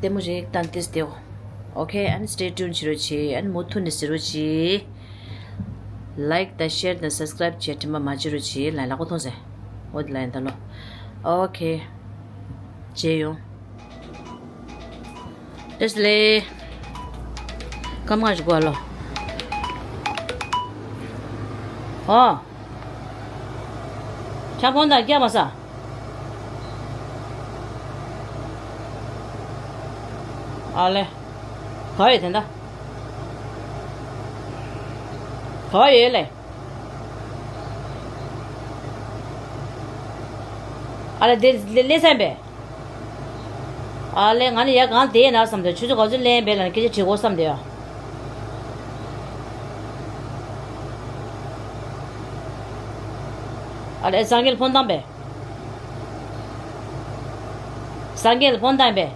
ལྟད་མོ་ཞིག་ལྟ་ནས་བསྡད་འོ། ཨོ་ཁེ། ཨ་ནི་སི་ཊེ་ཊིའུན་བྱེད་རོགས་བྱེད། ཨ་ནི་མུ་མཐུད་ནས་གཟིགས་རོགས་བྱེད། ལའིཀ་དང་ཤེར་དང་སབ་སི་ཀ་རབ་བྱེད་དྲན་པ་མ་བརྗེད་རོགས་བྱེད་ལབ་ཡིན། ལག་པ་མཐོང་ཟེར། འོ་དེ་ལབ་ཡིན་ད་ལོ། ཨོ་ཁེ། མཇལ་ཡོང་། ཨེ་ལེ། སྐར་མ་ཞིག་གོ་ལོ། ཨོ། ཁྱབ་ཁོངས་དང་རྒྱབ་མ་ས། ཨ་ལེ། ག་ཡོད་དེ་འདྲ། ག་ཡོད་ལེ། ཨ་ལེ་དེ་ལེ་ལེ་སེམས་པས། ཨ་ལེ་ང་ནི་ཡ་གང་དེ་ན་བསམ་དེ་ཆུ་ཚོད་ག་ཚོད་ལེན་པས་ལ་སྐད་ཆ་དྲི་གོ་བསམ་དེ་ཡ། ཨ་ལེ་སངས་རྒྱས་ལ་ཕོན་བཏང་པས། སངས་རྒྱས་ལ་ཕོན་བཏང་པས།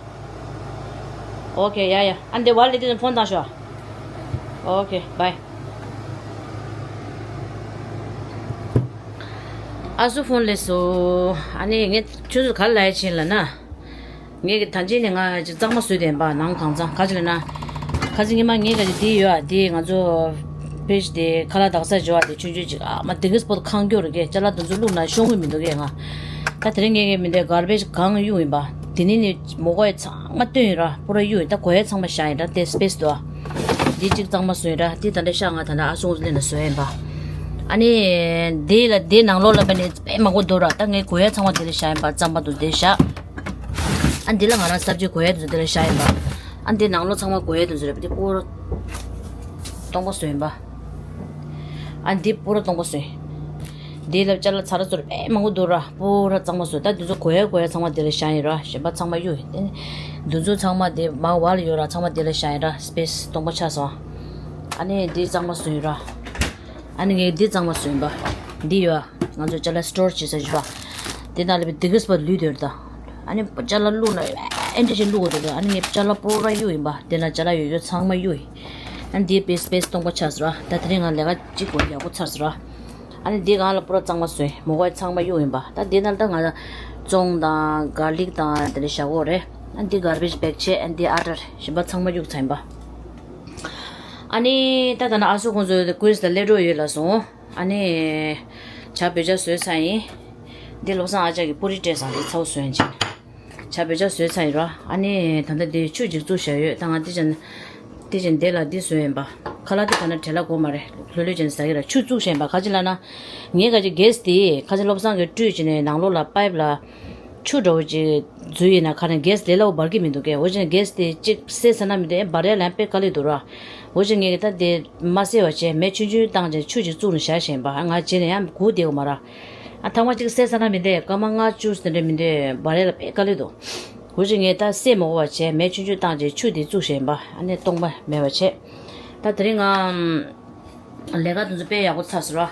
ཨོ་ཁེ་ཡ་ཡ། ཨ་འདི་བ་ལེ་དེ་ཕོན་བཏང་ཤོག་ཨོ་ཁེ་བའི། ཨ་སུ་ཕོན་ལས་སོ། ཨ་ནི་ངས་ཁྱོད་ཚོ་ག་ལ་ཡ་ཕྱིན་ལ་ན། ངས་ཀྱི་ད་ཅི་ནས་ང་ཅིག་གཙང་མ་བཟོས་ཏེ་ཡིན་པ་ནང་གང་ཚང་ག་ཅི་ལ་ན། ཁ་ཅིག་ཉི་མ་ངས་ག་ཅིག་དེ་ཡོད་ཨ་དེ་ང་ཚོ་ཕེ་ཤི་དེ་ཁ་ལག་དག་ས་འཇོ་བ་དེ་ཆུང་ཆུང་ཅིག་ཨ་མ་དེ་གིས་པོ་ཁང་སྐྱོར་གི་ཅ་ལག་དུ་ཚོ་བླུགས་ན་ཤོང་གི་མི་འདུག་གས་ང་། ད་དེ་རིང་ངས་གི་མི་འདུག་གར་བེ་ཇི་གང་གཡུག་ཡིན་པ། དེ་ནི་ནི་མོ་གོ་ཡ་ཚང་མ་བཏོན་ཡིན་ར་པུ་ར་གཡུག་ཡིན། ད་གོ་ཡ་ཚང་མ་བཞག་ཡིན་ར་དེ་སྤེ་སི་དུ་ཨ། དེ་གཅིག་གཙང་མ་བཟོས་ཡིན་ར་དེ་ད་ལྟ་ཤག་ང་ད་ལྟ་ཨ་སུ་ལེན་ན་བཟོས་ཡིན་པ། ཨ་ནི་དེ་ལ་དེ་ནང་ལོགས་ལ་བ་ནི་དཔེ་མང་པོ་འདུག་ར། ད་ངས་གོ་ཡ་ཚང་མ་དེ་ལ་བཞག་ཡིན་པ་གཙང་མ་དུ་དེ་བཞག་ཨ་འདི་ལ་ང་རང་སབ་ཇི་གོ་ཡ་དེ་ཚོ་དེ་ལ་བཞག་ཡིན་པ། ཨ་འདི་ནང་ལོགས་ཚང་མ་གོ་ཡ་དེ་ཚོ་རེད་པ། དེ་པུ་ར་སྟོང་པ་བཟོས་ཡིན་པ། ཨ་འདི་པུ་ར་སྟོང་པ་བཟོས། འདི་ལ་ཅ་ལག་ཚ་ར་ཚོར་དཔེ་མང་པོ་འདུག་ར་པུ་ར་གཙང་མ་བཟོས། ད་འདི་ཚོ་གོ་ཡ་གོ་ཡ་ཚང་མ་དེ་ལ་བཞག་ཡིན་ར་གཞན་པ་ཚང་མ་གཡུག་ཡིན། དེ་ནི་འདི་ཚོ་ཚང་མ་དེ་མ་བ་ལ་ཡོད་ར་ཚང་མ་དེ་ལ་བཞག་ཡིན་ར་སྤེ་སི་སྟོང་པ་ཆགས་སོང་། ཨ་ནི་འདི་གཙང་མ་བཟོས་ཡིན་ར། ཨ་ནི་ངས་འདི་གཙང་མ་བཟོས་ཡིན་པ། འདི་ཡོད་ཨ། ང་ཚོ་ཅ་ལག་སི་ཊོར་བྱེད་ས་ཞིག་པ། དེ་ནང་ལ་བི་དི་གིས་པ་ལུས་དོར་ད། ཨ་ནི་ཅ་ལག་བླུགས་ན་ཨེ་འདྲ་ཞིག་བླུགས་དགོས་འདུག་ཨ་ནི་ངས་ཅ་ལག་པོ་ར་གཡུག་ཡིན་པ། དེ་ན་ཅ་ལག་ཡོད་ཡོད་ཚང་མ་གཡུག་ཡིན། ཨ་ནི་འདི་སྤེ་སི་སྤེ་སི་སྟོང་པ་ཆགས་སོང་ར། ད་དེ་རིང་ང་ལས་ཀ་གཅིག་གོ་ཡག་པོ་ཚར་སོང་ར། ཨ་ནི་འདི་སྒང་ལ་པོ་ར་གཙང་མ་བཟོས་མོ་གོ་ཡ་ཚང་མ་གཡུག་ཡིན་པ། ད་འདི་ནང་ད་ང་ཙོང་དང་གར་ལིག་དང་དེ་འདྲ་བཞག་གོ་རེད། ཨ་ནི་འདི་གར་བེ་ཇི་བེག་བྱས། ཨ་ནི་འདི་ཨ་ཊར་གཞན་པ་ཚང་མ་གཡུག་ཚར་ཡིན་པ། ཨ་ནི་ད་ད་ན་ཨ་སུ་ཁོང་ཚོ་ཀུན་སི་ལ་སླེབས་འགྲོ་ཡོད་ལ་སོང་། ཨ་ནི། ཇ་བོད་ཇ་བཟོས་ཚར་ཡིན། འདི་བློ་བཟང་ཨ་ཅག་གིས་པུ་རི་སྤྲད་སོང་། འདི་ཚ་བོ་བཟོས་ཡིན་ཅིང་། ཇ་བོད་ཇ་བཟོས་ཚར་ཡིན་རོ། ཨ་ནི་ད་ལྟ་འདི་ཆུ་ཅིག་བཙུགས་བཞག་ཡོད། ད་ང་འདི་ཅན། འདི་ཅན་འདི་ལ་འདི་བཟོས་ཡིན་པ། ཁ་ལག་འདི་ད་ནི་བྲེལ་ལ་དགོས་མ་རེད། ལྷོད་ལྷོད་ཅན་ཟ་གི་ར། ཆུ་བཙུགས་བཞག་ཡིན་པ་ག་ཅི་ལབ་ན། ངས་ག་ཅི་གེ་སི་འདི་ཁ་ཅི་བློ་བཟང་གིས་བཀྲུས་བྱས་ནས་ནང་ལོགས་ལ་པའིབ་ལ། ཆུ་འདྲ་བོ་ཅིག་འཛུལ་ཡིན་ན་ཁ་ནས་གེ་སི་དེ་ལ་འབར་གི་མི་འདུག་གས། འོ་ཅན་གེ་སི་དེ་གཅིག་སེལ་ས་ན་མི་འདུག་ཨེ། འབར་ཡ་ལན་དཔེ་དཀའ་ལས་འདུག་ར། འོ་ཅན་ངས་ཀྱི་ད་དེ་མ་སེལ་བ་བྱས་མེ་ཆུང་ཆུང་བཏང་བྱས་ཆུ་ཅིག་བཙུགས་ནས་བཞག་བཞིན་པ། ང་བྱས་ནས་ཡང་སྒུག་བསྡད་དགོས་མ་ར། ཨ་ཐང་མ་གཅིག་སེལ་ས་ན་མི་འདུག་སྐར་མ་ལྔ་བཅུ་དེ་འདྲ་མི་འདུག་འབར་ཡ་ལ་དཔེ་དཀའ་ལས་འདུག་འོ་ཅན་ངས་ད་སེལ་མ་དགོས་པ་བྱས་མེ་ཆུང་ཆུང་བཏང་བྱས་ཆུ་དེ་བཙུགས་བཞིན་པ། ཨ་ནི་སྟོང་པ་མེད་པ་བྱས། ད་དེ་རིང་ང་ལས་ཀ་དེ་ཚོ་དཔེ་ཡག་པོ་ཚར་སོང་ར།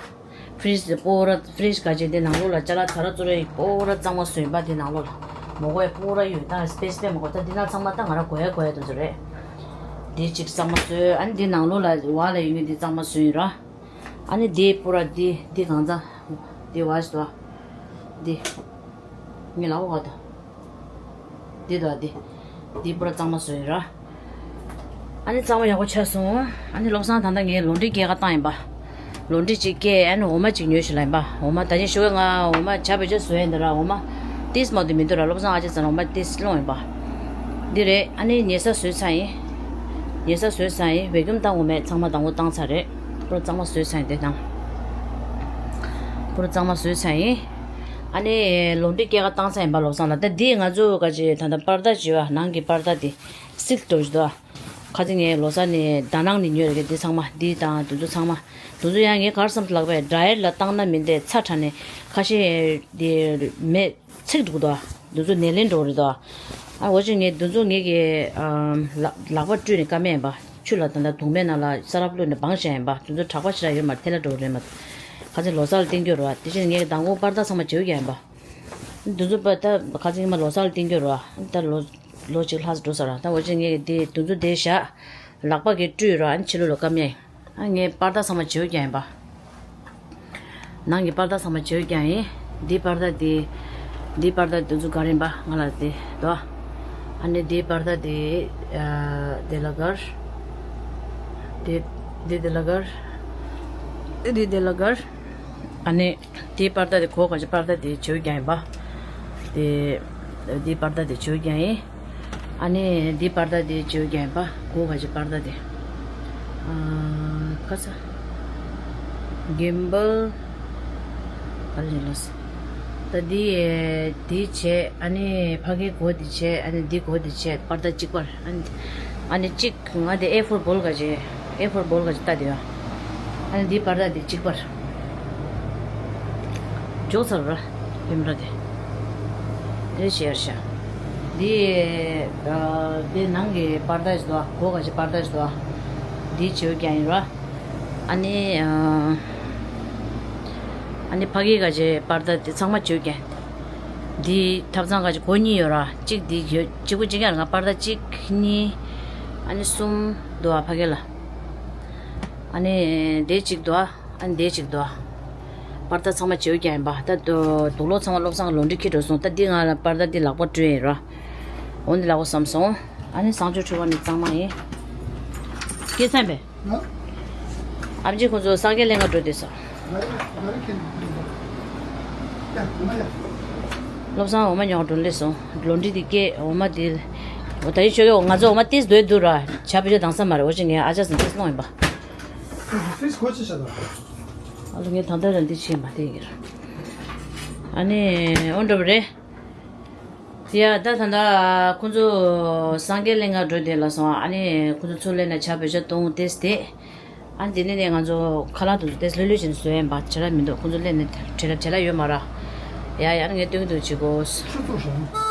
ཕི་རིཇ་དེ་སྤོ་ར། ཕི་རིཇ་ག་ཅིག་དེ་ནང་ལོགས་ལ་ཅ་ལག་ཚ་ར་བཙོ་ར་ཡི་སྤོ་ར་གཙང་མ་བཟོས་པ། དེ་ནང་ལོགས་ལ་མོ་གོ་ཡ་སྤོ་ར་ཡོད། ད་སྤེ་སི་པེ་མོ་གོ་ད་འདི་ན་ཚང་མ་ད་ང་ར་གོ་ཡ་གོ་ཡ་དེ་ཚོ་རེད། དེ་གཅིག་གཙང་མ་བཟོས། ཨ་ནི་འདི་ནང་ལོགས་ལ་བ་ལ་ཡོད་ངེས་འདི་གཙང་མ་བཟོས་ཡིན་ར། ཨ་ནི་འདི་སྤོ་ར་འདི་འདི་གང་ཚང་འདི་བ་ཞིག་ཏུ་འདི་ངས་ལ་བ་ག་ཏུ། འདི་དང་འདི། འདི་པུ་ར་གཙང་མ་བཟོས་ཡོད་ར། ཨ་ནི་གཙང་མ་ཡག་པོ་ཆགས་སོང་། ཨ་ནི་བློ་བཟང་ད་ལྟ་ངས་ལོ་འདྲི་སྐྱེལ་ག་བཏང་ཡིན་པ། ལོ་འདྲི་ཅིག་སྐྱེལ། ཨ་ནི་འོ་མ་ཅིག་ཉོས་ཤིག་ལ་ཡིན་པ། འོ་མ་ད་ཅི་ཤོད་ང་འོ་མ་ཇ་བེད་སྤྱོད་བཟོ་ཡིན་འདི་ར། འོ་མ་ཏིས་མ་དུ་མི་འདུག་ར། བློ་བཟང་ཨ་ཅེ་ཙང་འོ་མ་ཏིས་སློང་ཡིན་པ། འདི་རེད། ཨ་ནི་ཉལ་ས་བཟོས་ཚར་ཡིན། ཉལ་ས་བཟོས་ཚར་ཡིན། བེ་ཀུམ་བཏང་དགོས་མེད། ཚང་མ་དང་པོ་བཏང་ཚར་རེད། པུ་ར་གཙང་མ་བཟོས་ཚར་ཡིན་དེ་དང་། པུ་ར་གཙང་མ་བཟོས་ཚར་ཡིན། ཨ་ནི་ལོ་འདྲི་སྐྱེལ་ག་བཏང་ས་ཡིན་པ་བློ་བཟང་ལ། ད་འདི་ང་ཚོ་ག་ཅི་ད་ལྟ་པར་ད་བྱེད་པ། ནང་གི་པར་ད་འདི་སིལ་འགྲོ་བཞིན་འདུག་ཁ་ཅིག་ངས་ལོ་གསར་ནས་ད་ནང་ནས་ཉོས་རེད། འདི་ཚང་མ་འདི་དང་དུ་ཚོ་ཚང་མ། དུ་ཚོ་ཡང་ངས་གར་བསམ་ལག་པས་ཌ་ཡར་ལ་བཏང་ན་མི་འདི་ཚ་དྲགས་ནས་ཁ་ཤས་འདི་མེད་ཚིག་འདུག་དོ། དུ་ཚོ་ནད་ལན་འགྲོ་རེད་དོ། ཨ་འོ་ཅི་ངས་དུ་ཚོ་ངས་ཀྱི་ལག་པ་བཀྲུས་ནས་ཀ་མེད་ཡིན་པ། ཆུ་ལ་ད་ལྟ་དུང་པའི་ནང་ལ་ས་རབ་བླུགས་ནས་སྦང་བཞག་ཡིན་པ། དེ་ཚོ་དྲག་པ་ཞེ་དྲག་ཡོད་མ་རེད། ཐལ་ལ་འགྲོ་རེད་མ་གཏོགས། ཁ་ཚན་ལོ་གསར་ལ་བསྟན་རྒྱུ་རེད་བ། དེ་བཞིན་ངས་མདང་དགོང་པར་ད་ཚང་མ་བརྗེ་པོ་རྒྱག་ཡིན་པ། དེ་ཚོ་པ་ད་ཁ་ཚན་ཉི་མ་ལོ་གསར་ལ་བསྟན་རྒྱུ་རེད་བ། ད་ལོ་ལོ་གཅིག་ལྷག་ཙམ་འགྲོ་ས་རེད། ད་འོ་ཅི་ངས་དེ་དེ་ཚོ་དེ་བཞག་ལག་པ་གིས་བཀྲུས་རེད་བ། ཕྱི་ལོགས་ལ་ཀ་མེད། ཨ་ངས་པར་ད་ཚང་མ་བརྗེ་པོ་རྒྱག་ཡིན་པ། ནང་གི་པར་ད་ཚང་མ་བརྗེ་པོ་རྒྱག་ཡིན། འདི་པར་ད་འདི། འདི་པར་ད་འདི་ཚོ་ག་རེ་ཡིན་པ་ང་ལ་དེ་དོ། ཨ་ནི་འདི་པར་ད་འདི། ཨ་དེ་ལ་གར། འདི་འདི་དེ་ལ་གར། འདི་དེ་ལ་གར། ཨ་ནི་འདི་པར་ད་འདི་གོ་ག་ཅི་པར་ད་འདི་བརྗེ་པོ་རྒྱག་ཡིན་པ། འདི་འདི་པར་ད་འདི་བརྗེ་པོ་རྒྱག་ཡིན། ཨ་ནི་འདི་པར་ད་འདི་བརྗེ་པོ་རྒྱག་ཡིན་པ། གོ་ག་ཅི་པར་ད་འདི། ཨ་ཁ་ས། གིམ་བལ། ཨ་ལེ་ལོས། ད་འདི་འདི་བྱས། ཨ་ནི་ཕ་གིའི་གོ་འདི་བྱས། ཨ་ནི་འདི་གོ་འདི་བྱས། པར་ད་གཅིག་པར། ཨ་ནི་ཨ་ནི་གཅིག་ང་དེ་ཨེ་ཕོར་བོལ་ག་ཅི། ཨེ་ཕོར་བོལ་ག་ཅི་ལྟ་དེ་ཡོད། ཨ་ནི་འདི་པར་ད་འདི་གཅིག་པར། འཇོག་ཚར་ར། ཡིན་ར་དེ། དེ་ཤེར་ཤ། འདི་ཨ་འདི་ནང་གི་པར་ད་ཞིག་འདུག་གོ་ག་ཅི་པར་ད་ཞིག་འདུག་འདི་བྱེའུ་རྒྱན་ཡིན་ར། ཨ་ནི་ཨ་ཨ་ནི་ཕ་གི་ག་ཅི་པར་ད་དེ་ཚང་མ་བྱེའུ་རྒྱན། འདི་ཐབ་ཚང་ག་ཅི་གོ་གཉིས་ཡོད་ར། གཅིག་འདི་ཡོད། གཅིག་པུ་གཅིག་ཡང་ང་པར་ད་གཅིག་གཉིས། ཨ་ནི་གསུམ་འདུག་ཨ་ཕ་གི་ལ། ཨ་ནི་འདི་གཅིག་འདུག་ཨ། ཨ་ནི་འདི་གཅིག་འདུག་ཨ། པར་ད་ཚང་མ་བྱེའུ་རྒྱན་ཡིན་པ། ད་དུ་དུག་ལོག་ཚང་མ་བློ་བཟང་ལོ་འདྲི་ཁྱི་འགྲོ་སོང་། ད་འདི་ང་ལ་པར་ད་འདི་ལག་པ་བཀྲུས་ཡིན་ར། འོ་འདི་ལག་པ་བསམ་སོང་། ཨ་ནི་བཟང་སྤྱོད་འཁྲུལ་བ་ནི་གཙང་མ་ཡིན། སྐྱེས་ཚན་པས། ཨམ་ཆི་ཁོང་ཚོ་སངས་རྒྱས་གླིང་ང་འགྲོ་བསྡད་སོང་། བློ་བཟང་འོ་མ་ཉོ་འགྲོ་སླེབས་སོང་། ལོ་འདྲི་འདི་སྐྱེས་འོ་མ་འདི། ད་ཡིན་ཆོག་གི། ང་ཚོ་འོ་མ་ཏིས་སྡོད་འདུག་ར། ཇ་བེད་སྤྱོད་དང་ས་མ་རེད། འོ་ཅི་ངས་ཨ་ཅག་ཚང་ཏིས་སློང་ཡིན་པ། ཏིས་གོ་ཅི་བྱ་དང་། ཨ་ལོ་ངས་ད་ལྟ་རང་འདི་བྱེད་མ་བསྡད་ཡིན། ཨ་ནི་འོ་འདྲ་བ་རེད། ཡ་ད་ད་ལྟ་ཁོང་ཚོ་སངས་རྒྱས་གླིང་ང་འགྲོ་བསྡད་ལ་སོང་། ཨ་ནི་ཁོང་ཚོ་ཚུར་སླེབས་ནས་ཇ་བེད་སྤྱོད་གཏོང་ཏེས་དེ། ཨ་ནི་དེ་ནས་ནས་ང་ཚོ་ཁ་ལག་དུ་ཏེས་ལྷོད་ལྷོད་བྱས་ནས་བཟོ་ཡ་ཡིན་པ། བྱེད་ལ་མི་འདུག་ཁོང་ཚོ་སླེབས་ནས་བྲེལ་ལ་བྲེལ་ལ་ཡོད་མ་ར། ཡ་ཡ་ངས་སྟོན་གྱི་འདུག་བྱེད་དགོས། ཁྱོད་ཚོ་ཧྲང་།